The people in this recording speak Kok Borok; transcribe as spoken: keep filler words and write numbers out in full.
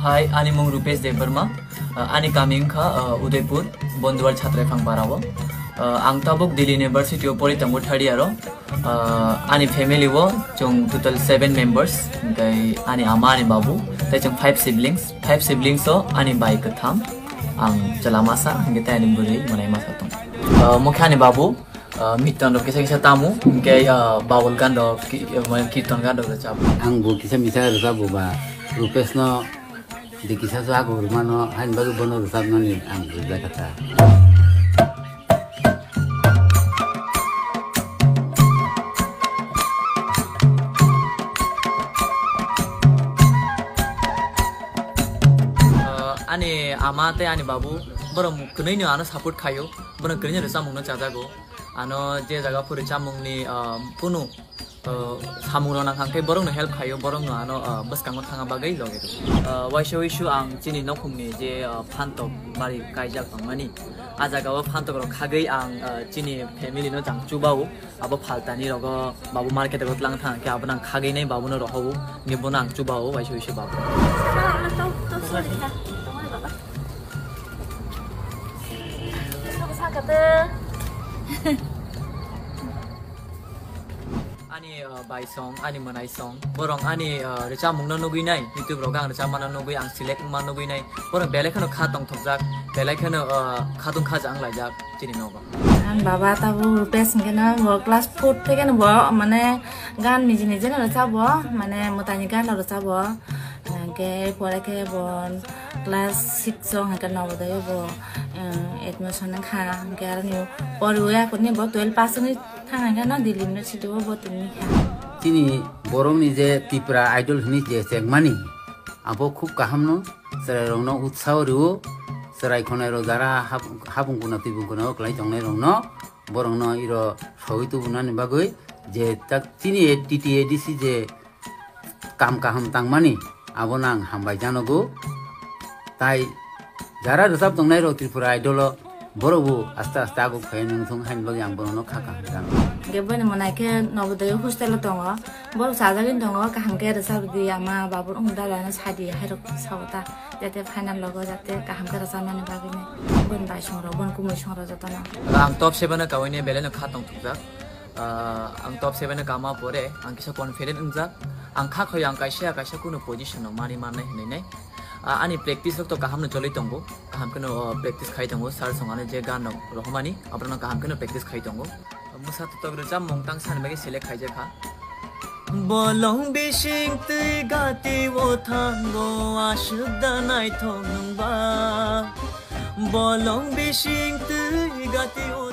Hai, ani mung Rupesh Debbarma, uh, ani kami wngkha, uh, Udaipur, Bonduwar Chhatrai Phangpara o. Uh, ang tabuk Delhi University o pori tongo third year o. Uh, ani family o chwng total seven members, hwnkhe ani ama, ani babu, tei chwng five siblings. Five siblings o ani bai kwtham, ang chwla masa, hwnkhe tei ani bwrwi mwnai masa tong. Uh, mokhe ani babu, uh, miton rok kisa kisa tamo, hwnkhe, uh, bawal gan rok, ki-, uh, mane kirton gan rok rwchap. Ang bo kisa misa rwchap bo ba, Rupesh no di kisa so ago rwmano, hain bagwi bono rwchapnani ang bujai kha ta. Uh, ani ama tei ani babu, borok kwnwi no ano support khaio, borok kwnwi no rwchapmung no chajago. Ano je jaga phuri chamungni, ah, kunu, ah, samung rok nang kha khe borok no help khaio, borok no ano, ah, bwskango thangna bagwi logi rw. Ah, waisa waisu ang chini nokhungni je, ah, phantok bari kaijak tongmani, ah jaga o phantok rok khagwi ang, ah, chini family no jang chubao, abo phaltani rogo babu market o tlang thang khe abo nang khagwi nai babu no rohobo, ni bono ang chubao waisa waisu babu. Ani, uh, bai song, ani mwnai song, borok ani, uh, rwchapmung no nugwi nai, YouTube rogo ang rwchapma no nugwi, ang select wngma nugwi nai, borok belai kheno kha tongthokjak, belai kheno, uh, khatung khaja wnglaijak chini nogo. Ang baba tabuk Rupesh hwnkhe no bo class four theke no bo mane gan niji niji no rwchabo, mane mwtai ni gan no rwchabo, hwnkhe pore khe bo class six o hwnkhe Navodaya o bo, eh, admission wngkha, hwnkhe aroni poriwi akhorni bo twelve pass wngwi thang hwnkhe no Delhi University o bo tongwi kha. Chini borokni je Tipra Idol hwnwi je chengmani, abo khub kaham no, chwrairokno utsaho rwo, chwrai khwnairok jara hap-, hapung kuna twibung kuna o kwlai tongnairokno, borokno iro sogwi tubunani bagwi je tak chini T T A D C je kam kaham tangmani, abono ang hambai janogo. Tai jara rwchap tongnai rok Tripura Idol o, borok bo aste aste aguk phai nung thung haini bagwi ang borokno kha kaham jano. Hwnkhe boini mwnai khe Navodaya hostel o tongo, borok chajagwi tongo, kaham khe rwchap di, ama babu wng dada no sadi, hairok sao ta, jate final logo jate kaham khe rwchapnani bagwi ni. Boini bai song rok, boini kumui song rok jotono. Ang top seven o kaui ni belai no kha tong thukjak. Ah, ang top seven o kama pore ang kisa confident wngjak. Ang kha khoi ang kaisa kaisa kunu position no mani mannai hinwi nai. Ah, ani practice rok to kaham no choli tongo. Kaham khe no, ah, practice khai tongo. Sir song ano je gan rok rohormani, aborok no kaham khe no practice khai tongo. Mwsa totok rwchapmung tang sani bagwi select khaijak kha. Bolong bising twi gati o thango aswk da naithok nwng ba. Bolong bising twi gati o